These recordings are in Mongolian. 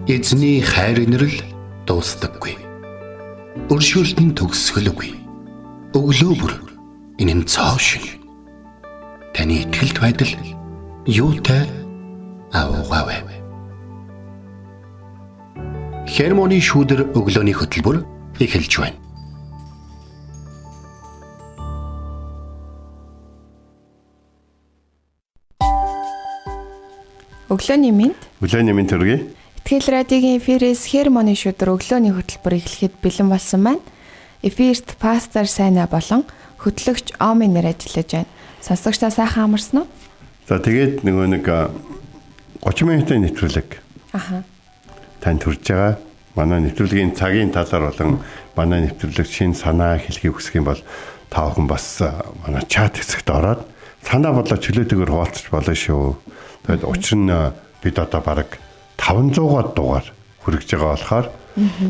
Эзний хайр инрэл дуустдаггүй. Өршөөлт нь төгсгөлгүй. Өглөө бүр энэ нь цоо шин. Таны итгэлт байдал юутай аавгаавэ. Хермоны шүүдэр өглөөний хөтөлбөр эхэлж байна. Өглөөний мэнд. Өглөөний мэнд төргий. Итгэл радиогийн эфирээс Хермоны шүдэр өглөөний хөтөлбөр эхлэхэд бэлэн болсон байна. Эфирт пастор Сайна болон хөтлөгч Оминэр ажиллаж байна. Сонсогчдаа сайхан амарсан уу? За тэгээд нөгөө нэг 30 минутын нэвтрүүлэг. Аха. Танд хүрж байгаа. Манай нэвтрүүлгийн цагийн талаар болон манай нэвтрүүлэг шинэ санаа хэлхийг хүсэх юм бол та бүхэн бас манай чат хэсэгт ороод санаа бодлоо чөлөөтэйгээр хуваалцаж болно шүү. Тэгээд учир нь бид одоо бараг 500-аад дугаар хүрэж байгаа болохоор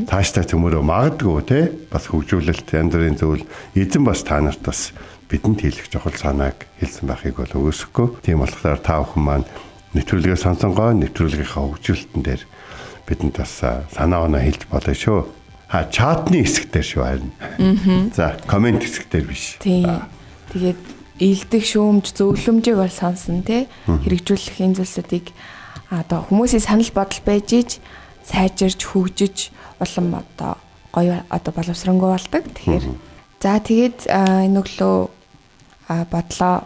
цаашдаа төмөрөө магадгүй те бас хөгжүүлэлт янз бүрийн зүйл эзэн бас та нарт бас бидэнд хэлэх чухал санааг хэлсэн байхыг бол өгөөсөхгүй. Тийм болохоор та бүхэн маань нэвтрүүлгээ сонсонгоо нэвтрүүлгийнхаа хөгжүүлэлтэн дээр бидэнд бас санаа оноо хэлж болно шүү. А чатны хэсэг дээр шүү харин. За коммент хэсэг дээр биш. Тийм. Тэгээд илдэх шүүмж зөвлөмжийг бол сонсон тий хэрэгжүүлэх энэ зүйлсүүдийг одоо хүмүүсийн санал бодол байж иж сайжирч хөгжиж улам одоо гоё одоо боловсронгуй болдог. Тэгэхээр за тэгээд энэ өглөө бодлоо.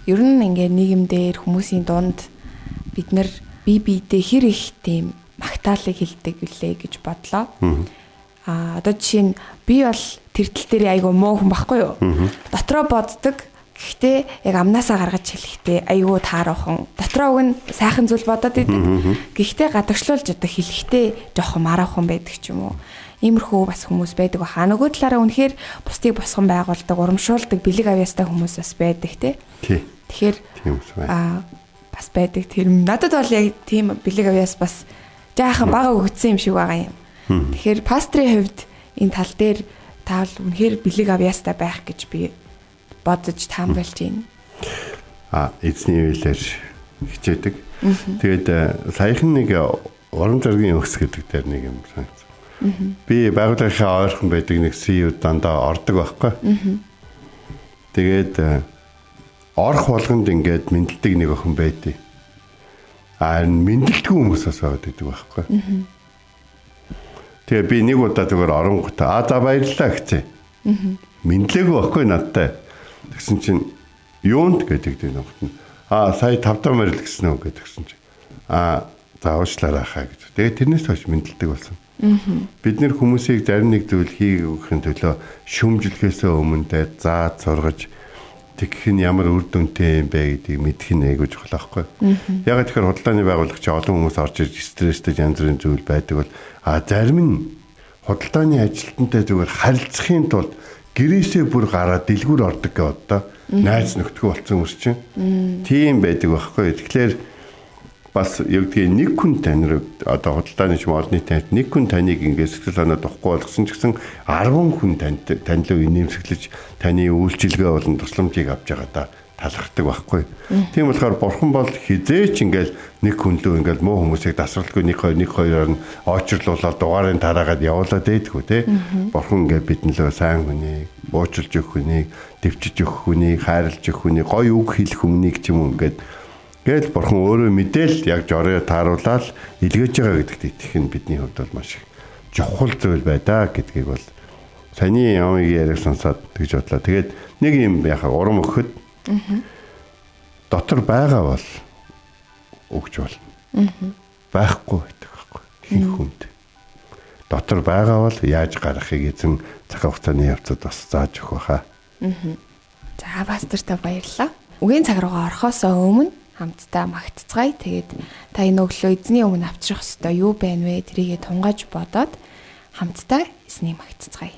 Ер нь ингээ нийгэмдэр хүмүүсийн дунд бид нар бие биедээ хэр их тийм магтаалыг хилдэг вүлээ гэж бодлоо. А одоо жишээ нь би бол тэр тал дээр айгүй муу хүн байхгүй юу? Дотроо боддог. Гэхдээ яг амнаасаа гаргаж хэлэхдээ айгүй тааруухан. Дотроо уг нь сайхан зүйл бодоод идэг. Гэхдээ гадагшлуулж одоо хэлэхдээ жоохон мараахан байдаг ч юм уу. Иймэрхүү бас хүмүүс байдаг баха. Нөгөө талаараа үнэхээр бусдыг босгон байгуулдаг, урамшуулдаг, бэлэг авьяастай хүмүүс бас байдаг тий. Тэгэхээр бас байдаг. Тэр надад бол яг тийм бэлэг авьяас бас жаахан бага өгсөн юм шиг байгаа юм. Тэгэхээр пастрын хувьд энэ тал дээр та бол үнэхээр бэлэг авьяастай байх гэж би бодож таамаглаж байна. А эзний үйлээр хичээдэг. Тэгээд саяхан нэг урам зоригийн өгс гэдэг дээр нэг юм санагдсан. Би байгууллагынхаа ойрхон байдаг нэг CEO дандаа ордог байхгүй. Тэгээд орох болгонд ингээд мэндэлдэг нэг охин байдیں۔ А мэндэлтгүй хүмүүс бас байгаад байдаг байхгүй. Тэгээ би нэг удаа зүгээр оронготой а за баярлалаа гэсэн. Мэдлээгүй байхгүй надтай. Тэгсэн чинь юунд гэдэг дээр нөхд нь а сая 5 дахь морил гэсэн үү гэдгсэн чинь а за уучлаарай хаа гэж. Тэгээ тэрнээс хойш мэдлдэг болсон. Бид нэр хүмүүсийг зарим нэг зүйл хийх төлөө шүмжлэхээс өмнө тэ заад сургаж тэгэх нь ямар үр дүнтэй юм бэ гэдгийг мэдэх нь айгүй чухал байхгүй. Яг тэгэхээр худалдааны байгуулагч олон хүмүүс орж ирж стресстэй янз бүрийн зүйл байдаг бол а зарим нь худалдааны ажилтнтай зүгээр харилцахын тулд гэрээсээ бүр гараад дэлгүүр ордог гэ одоо найз нөхдгөө болсон хүмүүс чинь тийм байдаг байхгүй. Тэгэхээр бас юу гэдгийг нэг хүн тань одоо худалдааны ч юм олонний танд нэг хүн таныг ингээд сэтгэл санаа духгүй болгосон ч гэсэн 10 хүн танд тань руу инээмсэглэж таны үйлчилгээ болон тусламжийг авч байгаадаа талархдаг байхгүй. Тийм болохоор бурхан бол хизээч ингээд нэг хүн лөө ингээд муу хүмүүсийг дасралгүй 1 2 1 2-оор нь очрлуулаад дугаарын тараагаад явуулаад байдгүй те. Бурхан ингээд бидэн лөө сайн хүнийг, уучлж өгөх хүнийг, төвчж өгөх хүнийг, хайрлж өгөх хүнийг, гоё үг хэлэх хүнийг ч юм уу ингээд Тэгэл бурхан өөрөө мэдээл яг жороо тааруулаад илгээж байгаа гэдэгт итгэх нь бидний хувьд бол маш их чухал зүйл байдаа гэдгийг бол саяны ямыг яриаг сонсоод тэгж бодлоо. Тэгээд нэг юм яхаа урам өгөхөд дотор байгаа бол өгч болно. Байхгүй гэдэг байхгүй. Хин хүнд. Дотор байгаа бол яаж гаргахыг эзэн цаг хугацааны явцад бас зааж өгөх байхаа. За пастортай баярлалаа. Үгийн цаг руугаа орохоос өмнө хамтдаа магтцгаая. Тэгээд та энэ өглөө эзний өмнө авчрах ёстой юу байна вэ? Тэрийгэ тунгааж бодоод хамтдаа эзнийг магтцгаая.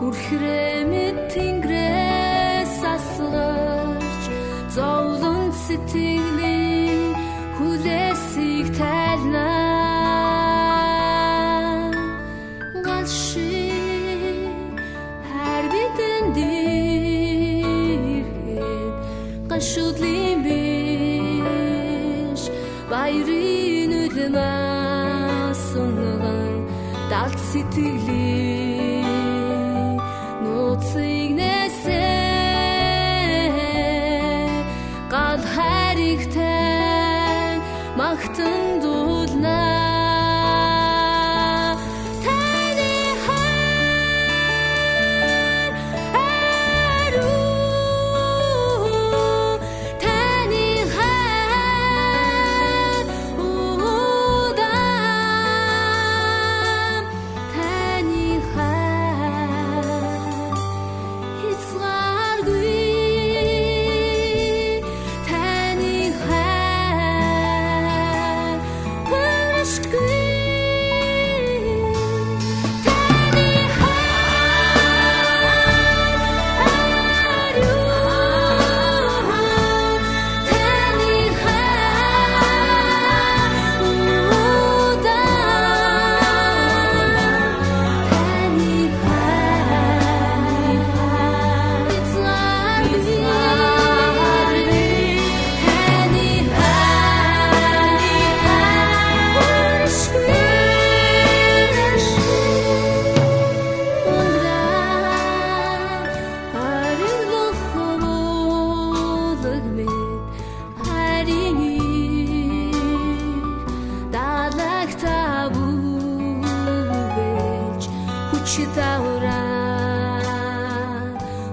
Хүрхрээ мэд тэнгэрээс асгарч зовлон сэтгэлийн хүлээсийг тайлна. Гал шиг хайр бидэнд ирэхэд гашуудлын биш баярын үлмээс унган далд сэтгэлийн нууцыг нээсэн гал хайртай магтан дуулна. Таны хайр ариун, таны хайр удаан, таны хайр хязгааргүй, таны хайр хөршгүй. Таны хайр ариун, таны хайр удаан, таны хайр хязгааргүй, таны хайр хөршгүй. Ариглах ховлог мэд хайрын далагта бүвэж хүч тавраа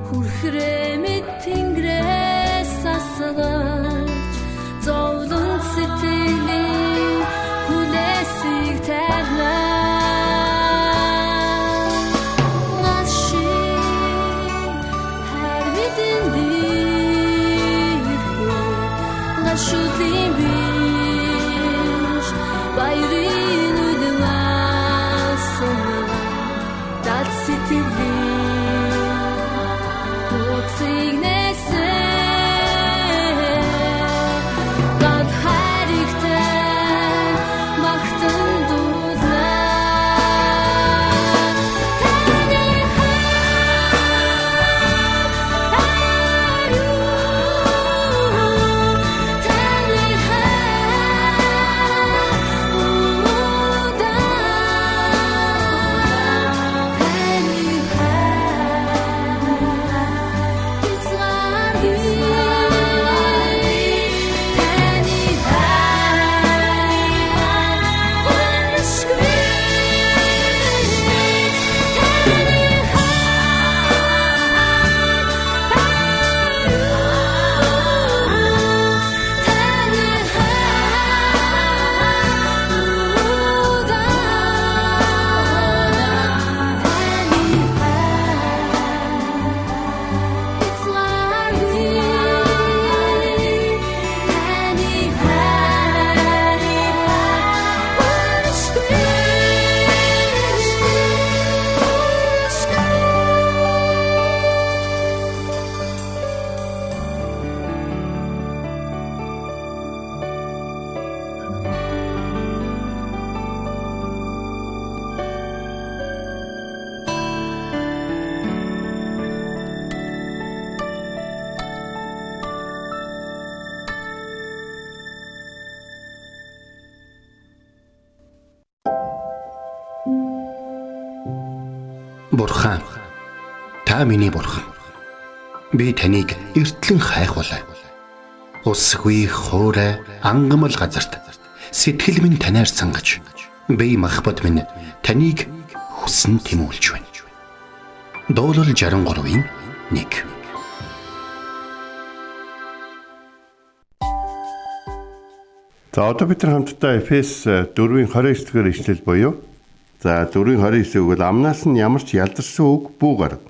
хүрхрээ мэд тэнгэрээс асгарч зовлон сэтгэлийн хүлээсийг тайлна. Гал шиг хайр бидэнд ирэхэд гашуудлын биш баярын үлмээс далд сэтгэлийн нууцыг нээсэн гал хайртай магтан дуулна. Таны хайр ариун, таны хайр удаан, таны хайр хязгааргүй, таны хайр хөршгүй, таны хайр ариун, таны хайр удаан, таны хайр хязгааргүй, таны хайр хөршгүй, хөршгүй. Бурхан, та миний бурхан. Би таныг эртлэн хайхвалаа. Усгүй хуурай ангамл газарт сэтгэл минь танаар сангаж, би махбат минь таныг хүсэн тэмүүлж байна. Дуулал 63-ийн 1. За одоо бид нар хамтдаа Эфес 4-ийн 29 дугаар ишлэл буюу за 4-ийн 29 үг бол амнаас нь ямар ч ялдарсан үг бүү гарга.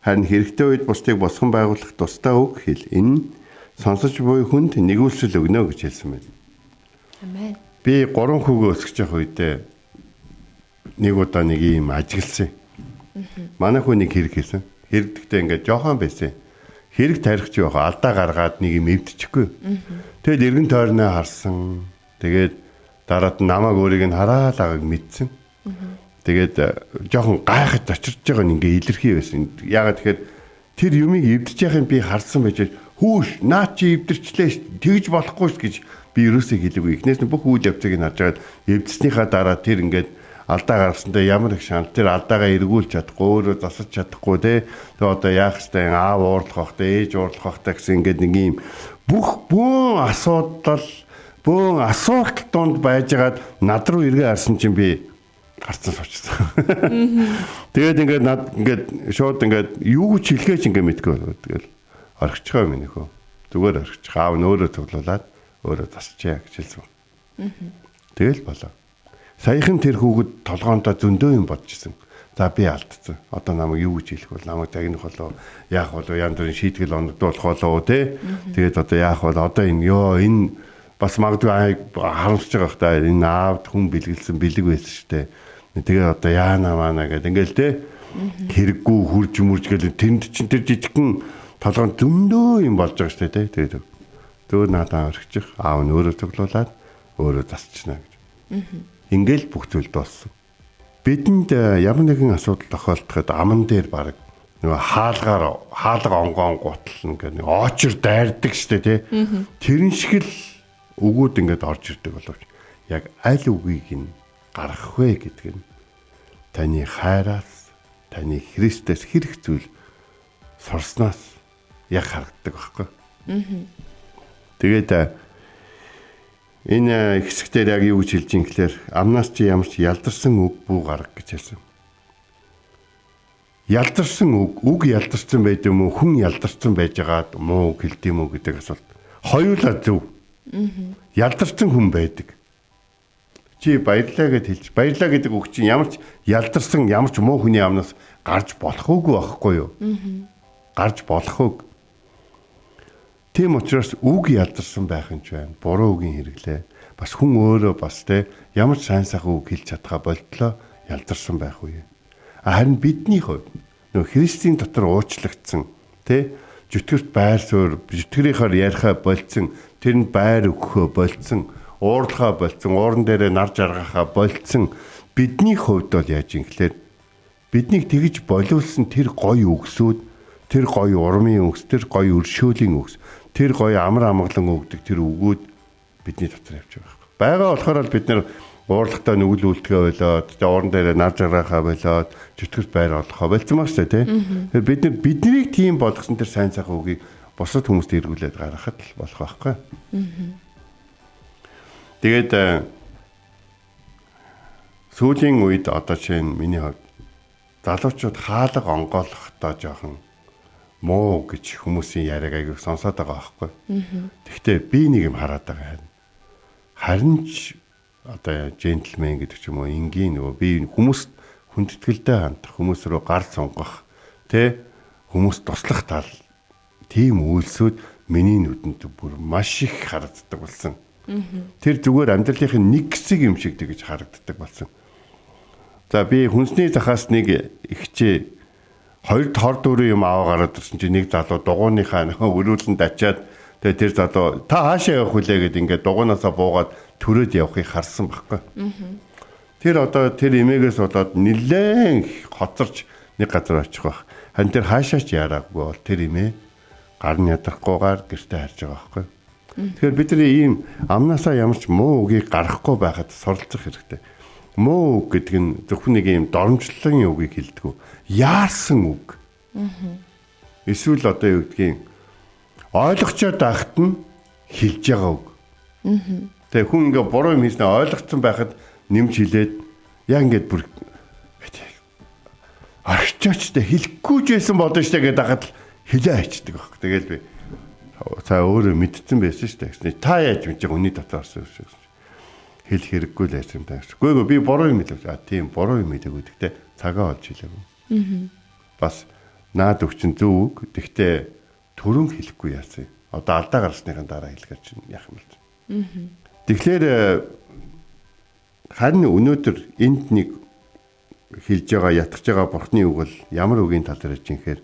Харин хэрэгтэй үед бусдыг босгон байгуулах тусдаа үг хэл. Энэ нь сонсож буй хүнд нэгүүлсэл өгнө гэж хэлсэн байна. Амен. Би 3 хүүгээ өсгөж явах үедээ нэг удаа нэг юм ажигласан. Манай хүн нэг хэрэг хийсэн. Хэрэг гэхдээ ингээд жоохон байсан. Хэрэг тарих чи яах алдаа гаргаад нэг юм эвдчихгүй. Тэгэл эргэн тойрноо харсан. Тэгээд дараад намайг өөрийг нь хараал агааг мэдсэн. Тэгээд жоохон гайхаж очирч байгаа нь ингээ илэрхий байсан. Яагаад тэгэхээр тэр юмыг эвдэж яхахыг би харсан байж хүүш наа чи эвдэрчлээ ш тэгж болохгүй ш гэж би ерөөсөө хэлээгүй. Эхнээс нь бүх үйл явцыг нь харж байгаад эвдснийхаа дараа тэр ингээд алдаа гаргасандаа ямар их шанал тэр алдаагаа эргүүлж чадахгүй өөрөө засаж чадахгүй те. Тэгээ одоо яах ёстой аав уурлах бах те ээж уурлах бах та гэсэн ингээд нэг юм бүх бөөн асуудал бөөн асуулт донд байжгаад над руу эргээ харсан чинь би гарцсан суучсан. Тэгээд ингээд над ингээд шууд ингээд юу ч хэлгээч ингээд мэдгүй болоод тэгэл орхичихоо минь хөө. Зүгээр орхичих. Аав нь өөрөө цуглуулад өөрөө засчээ гэж хэлсэн. Тэгэл болоо. Саяхан тэр хүүхэд толгоондоо зөндөө юм бодож исэн. За би алдсан. Одоо намайг юу гэж хэлэх бол намайг загнах болов яах болов янз бүрийн шийтгэл оногдуулах болов те. Тэгээд одоо яах бол одоо энэ ёо энэ бас магадгүй харамсаж байгаа бах та энэ аавд хүн бэлгэлсэн бэлэг байсан шүү дээ. Тэгээ одоо яана маана гэдэг ингээл те хэрэггүй хурж мөрж гэл тэнд чин тэр жижигхэн толгойн зөндөө юм болж байгаа шүү дээ те. Тэгээд зөөр надаа орхичих аав нь өөрөө цуглуулад өөрөө засчихна гэж. Ингээл бүх зүйл дууссан. Бидэнд ямар нэгэн асуудал тохиолдоход аман дээр баг нөгөө хаалгаар хаалга онгоон гутал ингээд нэг очор дайрдаг штэ тий. Тэрэн шиг л үгүүд ингээд орж ирдэг боловч яг аль үгийг нь гаргах вэ гэдэг нь таны хайраас, таны Христээс хэрэг зүйл сурснаас яг харагддаг байхгүй. Тэгээд энэ хэсэгтэр яг юу гэж хэлж ин гэхээр амнаас чи ямар ч ялдарсан үг бүү гарга гэж хэлсэн. Ялдарсан үг, үг ялдарсан байд юм уу, хүн ялдарсан байж байгаад муу үг хэлд юм уу гэдэг асуулт. Хоёулаа зөв. Ялдарсан хүн байдаг. Чи баярлаа гэд хэлж, баярлаа гэдэг үг чинь ямар ч ялдарсан, ямар ч муу хүний амнаас гарч болох үгүй байхгүй юу? Гарч болох үг. Тийм учраас үг ялдарсан байх юм ч байна. Буруу үгийн хэрэглээ. Бас хүн өөрөө бас те ямар ч сайн сайхан үг хэлж чадхаа болтлоо ялдарсан байх үе. Харин бидний хувьд нөгөө Христийн дотор уучлагдсан те жүтгэрт байр суурь жүтгэрийнхаар яриахаа болцсон, тэрэнд байр өгөхөө болцсон, уурлахаа болцсон, ууран дээрээ нар жаргахаа болцсон бидний хувьд бол яаж юм гэхээр биднийг тэгж болиулсан тэр гоё үгсүүд, тэр гоё урмын үгс, тэр гоё өршөөлийн үгс, тэр гоё амар амгалан өгдөг тэр үгүүд бидний дотор явж байгаа байхгүй. Байгаа болохоор л бид нэр уурлахтаа нүгэл үлдэхээ болоод, тэгээ ууран дээрээ нар жаргахаа болоод, чөтгөрт байр олохоо болцсон баг шүү дээ, тий. Тэгэхээр бид нар биднийг тийм болгосон тэр сайн сайхан үгийг бусад хүмүүст эргүүлээд гаргахад л болох байхгүй. Тэгээд сүүлийн үед одоо чинь миний хувьд залуучууд хаалга онгойлохдоо жоохон муу гэж хүмүүсийн яриаг аягүй сонсоод байгаа байхгүй. Гэхдээ би нэг юм хараад байгаа юм. Харин ч одоо джентльмен гэдэг ч юм уу энгийн нөгөө би хүмүүст хүндэтгэлтэй хандах, хүмүүс рүү гар сунгах, тэ хүмүүс туслах тал тийм үйлсүүд миний нүдэнд бүр маш их харагддаг болсон. Тэр зүгээр амьдралынх нь нэг хэсэг юм шиг тэгж харагддаг болсон. За би хүнсний захаас нэг ихчээ хоёр тор дөрөв юм аваа гараад ирсэн чинь нэг залуу дугууныхаа нөхөө өрүүлэнд ачаад тэгээ тэр залуу та хаашаа явах вүлээ гэд ингээд дугуунаасаа буугаад төрөөд явахыг харсан байхгүй. Тэр одоо тэр эмээгээс болоод нэлээд хоцорч нэг газар очих байх. Харин тэр хаашаа ч яраагүй бол тэр эмээ гар нь ядрахгүйгээр гэртээ харж байгаа байхгүй. Тэгэхээр бид нар ийм амнаасаа ямар ч муу үгийг гаргахгүй байхад суралцах хэрэгтэй. Муу үг гэдэг нь зөвхөн нэг ийм доромжлолын үгийг хэлдэг. Яарсан үг. Эсвэл одоо юу гэдгийг ойлгочоод байхад нь хэлж байгаа үг. Тэгээ хүн ингээ буруу юм хийснээр ойлгоцсон байхад нэмж хэлээд яг ингээд бүр орчооч тэ хэлэхгүй ч байсан болно штэ гэдэг хахад хэлээ хайчдаг байхгүй. Тэгэл би за өөрөө мэдсэн байсан штэ гэсэн. Та яаж мэдэж байгаа үний дотор орсон юм шиг. Хэл хэрэггүй л байсан юм даа. Үгүй би буруу юм хэлв. А тийм буруу юм хэлээгүй. Тэгтээ цагаа олж хэлээгүй. Бас наад өгчин зөв үг. Тэгтээ түрүүн хэлэхгүй яасан. Одоо алдаа гарсныхаа дараа хэлэхэр чинь яах юм бол. Тэгэхээр харин өнөөдөр энд нэг хэлж байгаа, ятгах байгаа Бурхны үг бол ямар үгийн тал дээр ярьж юм гэхээр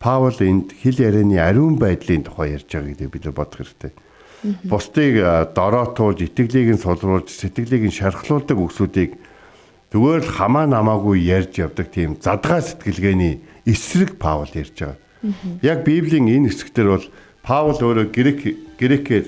Паул энд хэл ярианы ариун байдлын тухай ярьж байгаа гэдэг бид нар бодох хэрэгтэй. Бусдыг дороотуулж, итгэлийг нь сулруулж, сэтгэлийг нь шархлуулдаг үгсүүдийг зүгээр л хамаа намаагүй ярьж явдаг тийм задгаа сэтгэлгээний эсрэг Паул ярьж байгаа. Яг Библийн энэ хэсэгтэр бол Паул өөрөө грекээр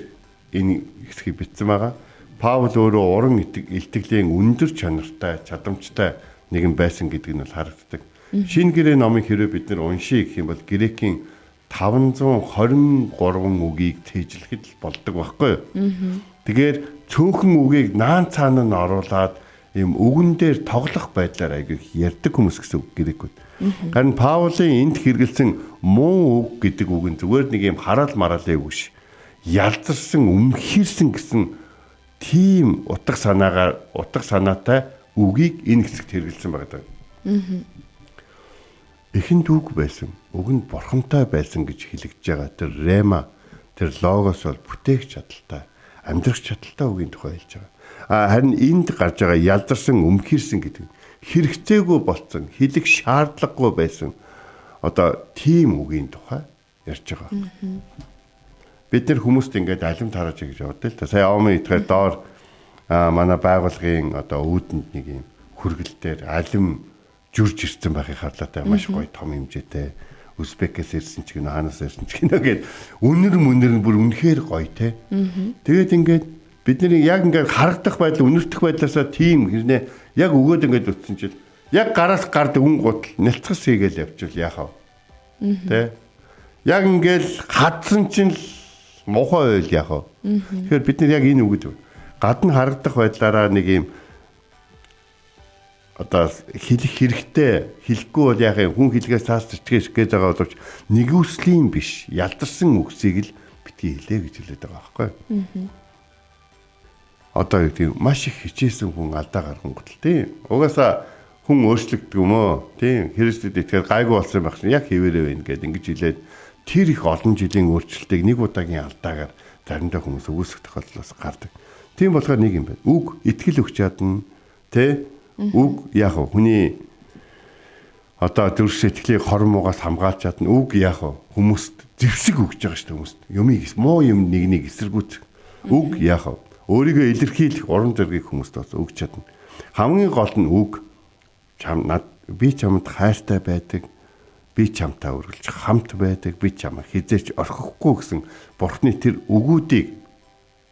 энэ хэсгийг бичсэн байгаа. Паул өөрөө уран илтгэлийн өндөр чанартай, чадамжтай нэгэн байсан гэдэг нь бол харагддаг. Шинэ гэрээ номыг хэрвээ бид нар уншия гэх юм бол грекийн 523 үгийг цээжлэхэд л болдог байхгүй юу? Тэгэхээр цөөхөн үгийг наан цаана нь оруулаад ийм үгэн дээр тоглох байдлаар айгүй их ярьдаг хүмүүс гэсэн үг грекүүд. Харин Паулын энд хэрэгэлсэн муу үг гэдэг үг нь зүгээр нэг ийм хараал мараалын үг биш. Ялзарсан, өмхийрсэн гэсэн тийм утга санаатай үгийг энэ хэсэгт хэрэгэлсэн байдаг. Эхэнд үг байсан, уг нь бурхантай байсан гэж хэлэгдэж байгаа тэр рема, тэр логос бол бүтээх чадaltaй, амьдрах чадaltaй үгийн тухай хэлж байгаа. Харин энд гарч байгаа ялзарсан, өмхийрсэн гэдэг нь хэрэгцээгүй болсон, хэлэх шаардлагагүй байсан одоо тийм үгийн тухай ярьж байгаа. Бид нар хүмүүст ингээд алим тарааж гэж явдаг л та. Сая Омын итгэхээр доор манай байгууллагын одоо үүдэнд нэг юм хүргэлтээр алим жүрж ирсэн байхыг харлаатай маш гоё том хэмжээтэй Узбекээс ирсэн ч гэнэ хаанаас ирсэн ч гэнэ гээд үнэр мүнэр нь бүр үнэхээр гоё те. Тэгээд ингээд бидний яг ингээд харагдах байдал үнэртэх байдлаасаа тийм хэрнээ яг өгөөд ингээд үтсэн чил яг гараас гард өн гутал нялцгас хийгээл явчихвал яах вэ? Тэ? Яг ингээд хадсан чинь л муухай байл яах вэ? Тэгэхээр бид нар яг энэ үгэд гадна харагдах байдлаараа нэг юм одоо хэлэх хэрэгтэй, хэлэхгүй бол яах юм, хүн хэлгээс цаас зэтгэж гэж байгаа боловч нэгүслийн биш, ялдарсан үгсийг л битгий хэлээ гэж хэлээд байгаа байхгүй. Одоо юу гэдэг маш их хичээсэн хүн алдаа гарган гутал тийм. Угаасаа хүн өөрчлөгдөг юм уу? Тийм. Христэд итгэхээр гайгүй болсон байх чинь яг хэвээрээ байна гэд ингэж хэлээд тэр их олон жилийн өөрчлөлтийг нэг удаагийн алдаагаар заримдаа хүмүүс үгүйсгэх тохиолдол бас гардаг. Тийм болохоор нэг юм байна. Үг итгэл өгч чадна, тэ? Үг яг хүний одоо зүрх сэтгэлийг хор муугаас хамгаалж чадна. Үг яг хүмүүст зэвсэг өгч байгаа шүү дээ хүмүүст. Юмыг муу юм нэг нэг эсэргүүц. Үг яг өөрийгөө илэрхийлэх урам зориг хүмүүст бас өгч чадна. Хамгийн гол нь үг чам над би чамд хайртай байдаг. Би чамтай үргэлж хамт байдаг. Би чамаа хизээч орхихгүй гэсэн Бурхны тэр үгүүдийг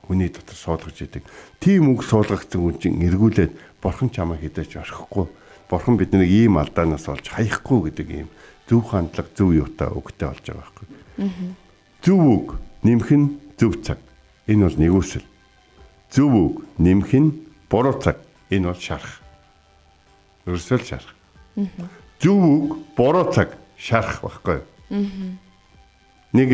хүний дотор суулгаж идэг. Тийм үг суулгагдсан хүн чинь эргүүлээд Бурхан чамаа хизээч орхихгүй. Бурхан биднийг ийм алдаанаас олж хаяхгүй гэдэг ийм зөв хандлага, зөв юутай үгтэй болж байгаа байхгүй. Зөв үг нэмэх нь зөв цаг. Энэ бол нэгүсэл. Зөв үг нэмэх нь буруу цаг. Энэ бол шарах. Ерөөсөө л шарах. Зөв үг буруу цаг шарах байхгүй. Нэг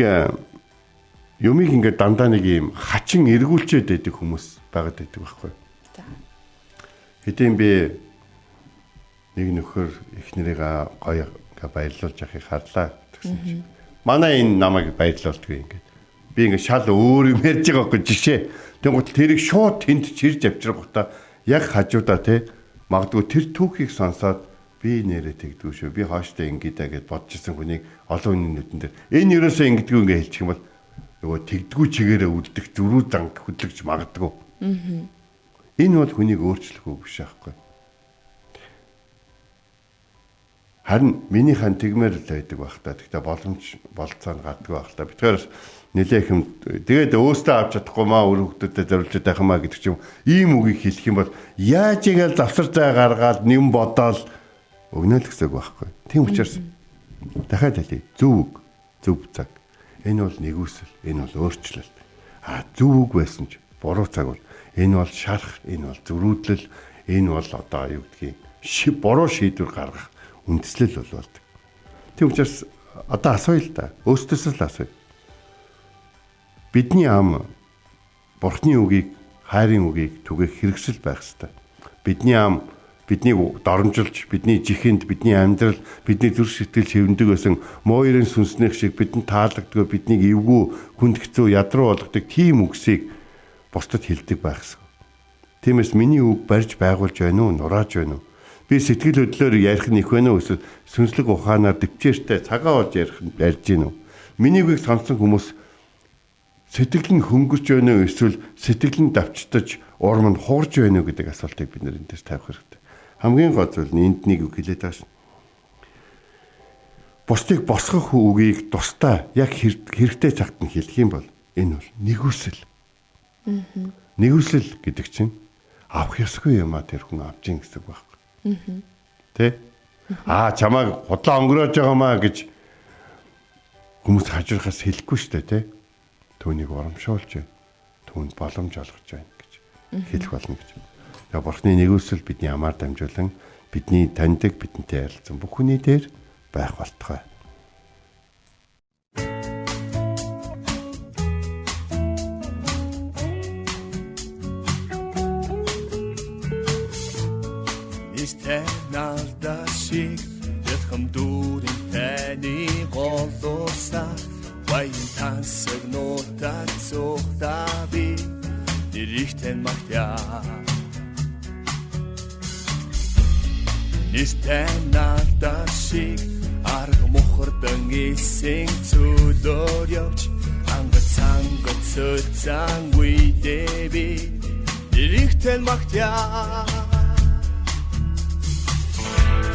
юмыг ингээд дандаа нэг ийм хачин эргүүлчээд байдаг хүмүүс байгаад байдаг байхгүй. Хэдийн би нэг нөхөр их нэрийг гоё ингээ баярлуулж явахыг харлаа гэсэн чинь манай энэ намайг баярлуулдгүй ингээд би ингээ шал өөр юм ярьж байгаа байхгүй жишээ. Тэнгуут тэрийг шууд тэнд чирж авчиргуудаа яг хажуудаа те магадгүй тэр түүхийг сонсоод би нэрээ тэгдэггүй шүү. Би хооштой ингэдэ гэд бодож исэн хүнийг олон хүний нүдэн дээр энэ ерөөсөө ингэдэггүй ингээ хэлчих юм бол нөгөө тэгдэггүй чигээрээ үлдэх зөрүү занг хөдлөгч магадгүй. Энэ бол хүнийг өөрчлөх үг биш аахгүй. Харин миний хан тэгмээр л байдаг байх та. Тэгтээ боломж болцоо нь гарддаг байх та. Битгаар нэлээх юм тэгээд өөстөө авч чадахгүй маа өөр хүмүүстэй зориулж байх юм а гэдэг ч юм. Ийм үгийг хэлэх юм бол яаж игээл завсар зай гаргаад нэм бодоол өгнө л гэсэн үг байхгүй. Тийм учраас дахиад хэлье. Зөв үг, зөв цаг. Энэ бол нэгүсэл, энэ бол өөрчлөлт. А зөв үг байсан ч буруу цаг бол энэ бол шарах, энэ бол зөрүүдлэл, энэ бол одоо юу гэдгийг буруу шийдвэр гаргах үндслэл бол болдог. Тийм учраас одоо асууя л да. Өөрсдөөсөө л асууя. Бидний ам Бурхны үгийг, хайрын үгийг түгээх хэрэгсэл байх ёстой. Бидний ам биднийг доромжилж, бидний жихэнд, бидний амьдрал, бидний зүрх сэтгэл шивэндэг байсан муу ерэн сүнснийх шиг бидэнд таалагддаг, биднийг эвгүй, хүнд хэцүү, ядруу болгодог тийм үгсийг бусдад хэлдэг байх ёстой. Тиймээс миний үг барьж байгуулж байна уу, нурааж байна уу? Би сэтгэл хөдлөлөөр ярих нь их байна уу эсвэл сүнслэг ухаанаар төвчээртэй цагаа олж ярих нь ярьж гин үү? Миний үгийг сонсон хүмүүс сэтгэл нь хөнгөрч байна уу эсвэл сэтгэл нь давчтаж урам нь хугарч байна уу гэдэг асуултыг бид нэр энэ дээр тавих хэрэгтэй. Хамгийн гол зүйл нь энд нэг үг хэлээд байгаа шин. Бусдыг босгох үгийг тусдаа яг хэрэгтэй цагт нь хэлэх юм бол энэ бол нэгүсэл. Нэгүсэл гэдэг чинь авах ёсгүй юм а тэр хүн авч ийн гэсэн үг байхгүй. Тэ? Аа чамайг худлаа өнгөрөөж байгаа маа гэж хүмүүс хажуурхаас хэлэхгүй шүү дээ, тэ? Түүнийг урамшуулж байна. Түүнд боломж олгож байна гэж хэлэх болно гэж. Тэгээ Бурхны нэгүсэл бидний амаар дамжуулан бидний таньдаг, бидэнтэй ярилцсан бүх хүний дээр байх болтугай. Нэртэй надад шиг ялхам дүүрэн таны голоосаа баян тансаг нутаг цухта би нэрийг тань магтъя. Нэртэй надад шиг арга мухардан эсэн цөлөөр явж ангац ангац цэцэн үедээ би нэрийг тань магтъя.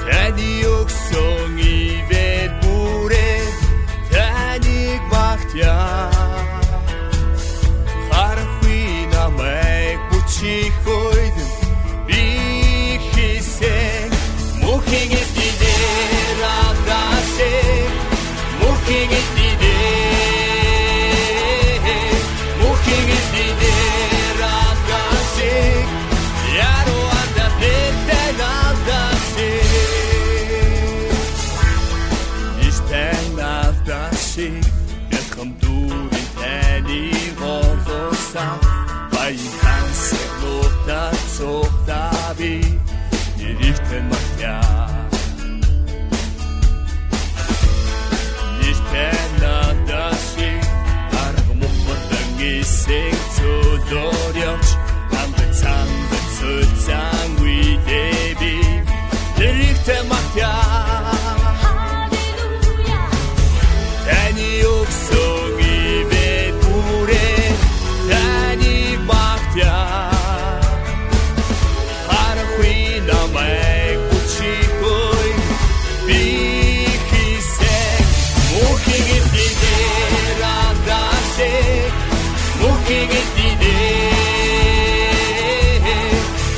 Таны өгсөн ивэр бүрээ таныг магтъя. Харахгүй намайг бүчих үед би хийсэн мөнхийн эзний алдашиг, мөнхийн эзний мөнхийн эзний алдашиг, яруу анда нэртэй алдашиг. Алдашиг ялхам дүүрэн таны голоосаа баян тансаг нутаг цухта би нэрийг тань магтъя. Нэртэй надад шиг арга мухардан эсэн цөлөөр явж амбэ цамбэ цэцэн үедээ би нэрийг тань магтъя. Таны өгсөн ивэд бүрээ таныг магтъя. Харахгүй намайг бүчихгүй би хийсэн мөнхийн эзний алдашиг, мөнхийн эзний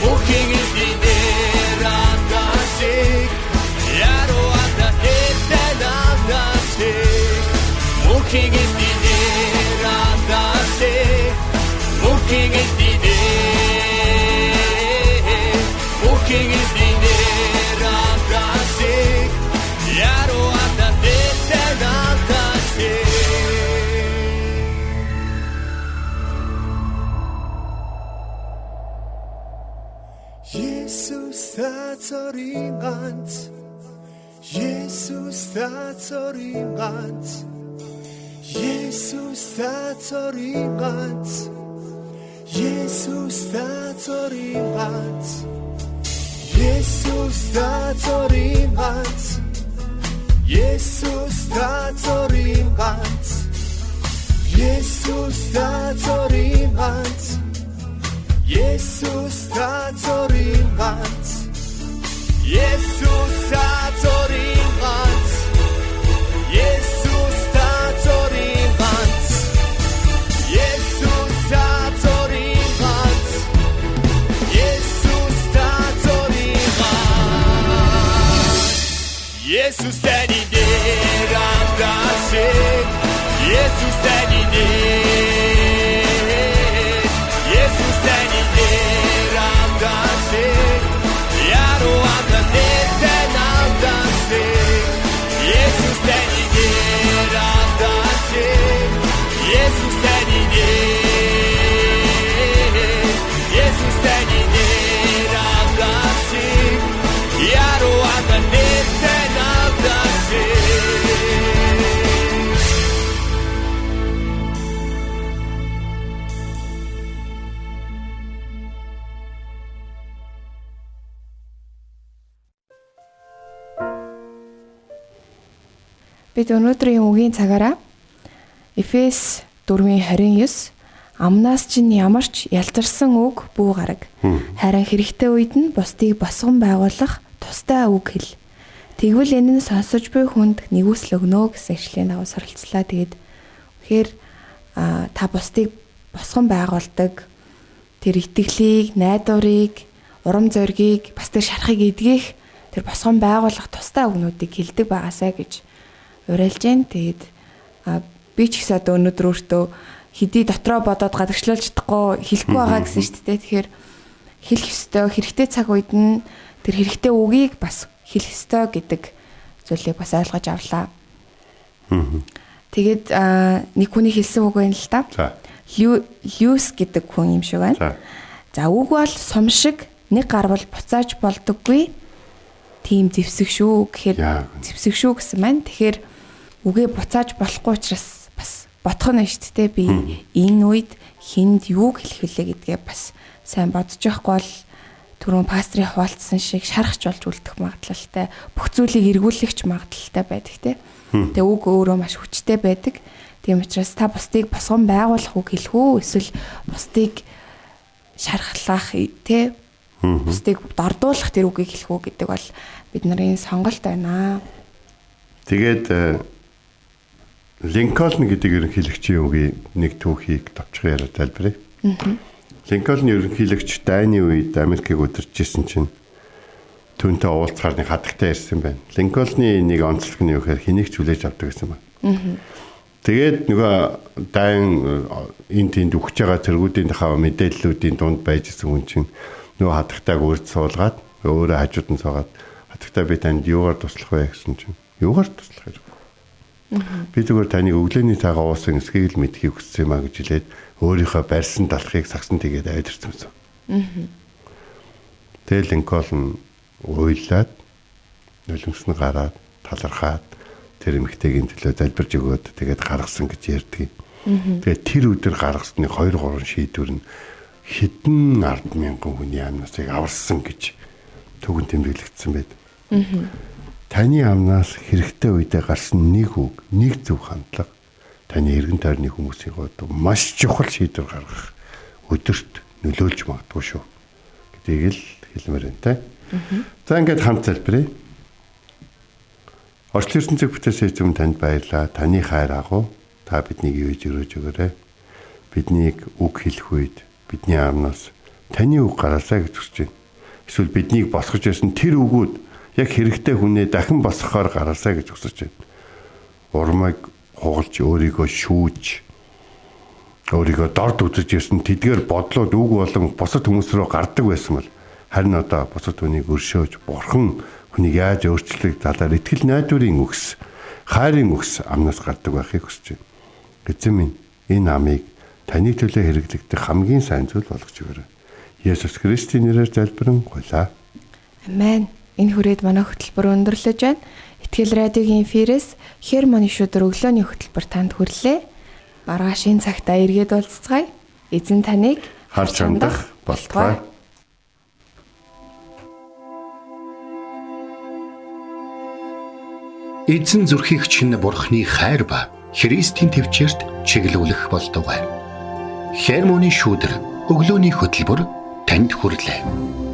мөнхийн эзний алдашиг, яруу анда нэртэй алдашиг. Мөнхийн эзний алдашиг, мөнхийн эзний мөнхийн эзний алдашиг, яруу анда нэртэй алдашиг. Есүс та цорын ганц, Есүс та цорын ганц, Есүс та цорын ганц, Есүс та цорын ганц, Есүс та цорын ганц, Есүс та цорын ганц, Есүс та цорын ганц, Есүс та цорын ганц, Есүс та цорын ганц, Есүс та цорын ганц, Есүс та цорын ганц, Есүс та цорын ганц. Есүс таны дээр алдашиг, Есүс таны дээр, Есүс таны дээр алдашиг, яруу анда нэртэй алдашиг. Есүс таны дээр алдашиг, Есүс таны дээр, Есүс таны дээр алдашиг, яруу анда нэртэй алдашиг. Бид өнөөдрийн үгийн цагаараа Эфес 4:29 амнаас чинь ямар ч ялзарсан үг бүү гараг. Харин хэрэгтэй үед нь бусдыг босгон байгуулах тустай үг хэл. Тэгвэл энэ нь сонсож буй хүнд нэгүсэл өгнө гэсэн ишлэлийн дагуу суралцлаа. Тэгээд үнэхээр та бусдыг босгон байгуулдаг тэр итгэлийг, найдварыг, урам зоригийг, бас тэр шарахыг эдгэх тэр босгон байгуулах тустай үгнүүдийг хэлдэг байгаасай гэж уриалж байна. Тэгээд би ч гэсэн одоо өнөөдөр өөртөө хэдий дотроо бодоод гадагшлуулж чадахгүй хэлэхгүй байгаа гэсэн шүү дээ. Тэгэхээр хэлэх ёстой, хэрэгтэй цаг үед нь тэр хэрэгтэй үгийг бас хэлэх ёстой гэдэг зүйлийг бас ойлгож авлаа. Тэгээд нэг хүний хэлсэн үг байна л да. Льюис гэдэг хүн юм шиг байна. За үг бол сум шиг нэг гарвал буцааж болдоггүй тийм зэвсэг шүү гэхээр зэвсэг шүү гэсэн маань. Тэгэхээр үгээ буцааж болохгүй учраас бас бодох нь шүү дээ. Би энэ үед хүнд юу хэлэх вүлээ гэдгээ бас сайн бодож явахгүй бол түрүүн пастрын хуваалцсан шиг шарахч болж үлдэх магадлалтай, бүх зүйлийг эргүүлэх ч магадлалтай байдаг те. Тэгээ үг өөрөө маш хүчтэй байдаг. Тийм учраас та бусдыг босгон байгуулах үг хэлэх үү эсвэл бусдыг шархлах те бусдыг дордуулах тэр үгийг хэлэх үү гэдэг бол бид нарын сонголт байна. Тэгээд Линкольн гэдэг ерөнхийлөгчийн үгийн нэг түүхийг товчхон яриа тайлбаръя. Линкольн ерөнхийлөгч дайны үед Америкийг удирдах байсан чинь түүнтэй уулзахаар нэг хадагтай ирсэн байна. Линкольны нэг онцлог нь юу гэхээр хэнийг ч хүлээж авдаг гэсэн байна. Тэгээд нөгөө дайн энэ тэнд өгч байгаа цэргүүдийн хав мэдээллүүдийн дунд байж исэн хүн чинь нөгөө хадагтайг үрд суулгаад өөрөө хажууд нь суугаад хадагтай би танд юугаар туслах вэ гэсэн чинь юугаар туслах хэрэг. Би зүгээр таныг өглөөний цагаа уусан эсхийг л мэдхийг хүссэн юм а гэж хэлээд өөрийнхөө барьсан далхыг сагсан тэгээд аваад ирсэн байсан. Тэгээд Линкольн уйлаад нулимс нь гараад талархаад тэр эмэгтэйгийн төлөө залбирж өгөөд тэгээд гаргасан гэж ярьдаг. Тэгээд тэр өдөр гаргасны 2 3 шийдвэр нь хэдэн 10,000 хүний амнасыг аварсан гэж түгэн тэмдэглэгдсэн байд. Таны амнаас хэрэгтэй үедээ гарсан нэг үг, нэг зөв хандлага таны эргэн тойрны хүмүүсийн хувьд маш чухал шийдвэр гаргах өдөрт нөлөөлж магадгүй шүү гэдгийг л хэлмээр байна те. За ингээд хамт залбирая. Орчлон ертөнцийг бүтээсэн эзэм танд баярлалаа. Таны хайр агуу та биднийг юуж өрөөж өгөөрэй. Биднийг үг хэлэх үед бидний амнаас таны үг гараасай гэж хүсэж байна. Эсвэл биднийг босгож ирсэн тэр үгүүд яг хэрэгтэй хүнээ дахин босгохоор гараасай гэж хүсэж байна. Урмыг хугалж өөрийгөө шүүж өөрийгөө дорд үзэж ирсэн тэдгээр бодлууд үг болон бусад хүмүүс рүү гардаг байсан бол харин одоо бусад хүнийг өршөөж бурхан хүнийг яаж өөрчлөх талаар итгэл найдварын үгс, хайрын үгс амнаас гардаг байхыг хүсэж байна. Эзэн минь энэ амыг таны төлөө хэрэглэгдэх хамгийн сайн зүйл болгож өгөөрэй. Есүс Христийн нэрээр залбирэн гуйлаа. Амен. Энэ хүрээд манай хөтөлбөр өндөрлөж байна. Итгэл радиогийн эфирээс Хермоны шүдэр өглөөний хөтөлбөр танд хүрлээ. Маргааш энэ цагтаа эргээд уулзцгаая. Эзэн таныг харж хандах болтугай. Эзэн зүрхийг чинь Бурхны хайр ба Христийн төвчөрт чиглүүлэх болтугай. Хермоны шүүдэр өглөөний хөтөлбөр танд хүрлээ.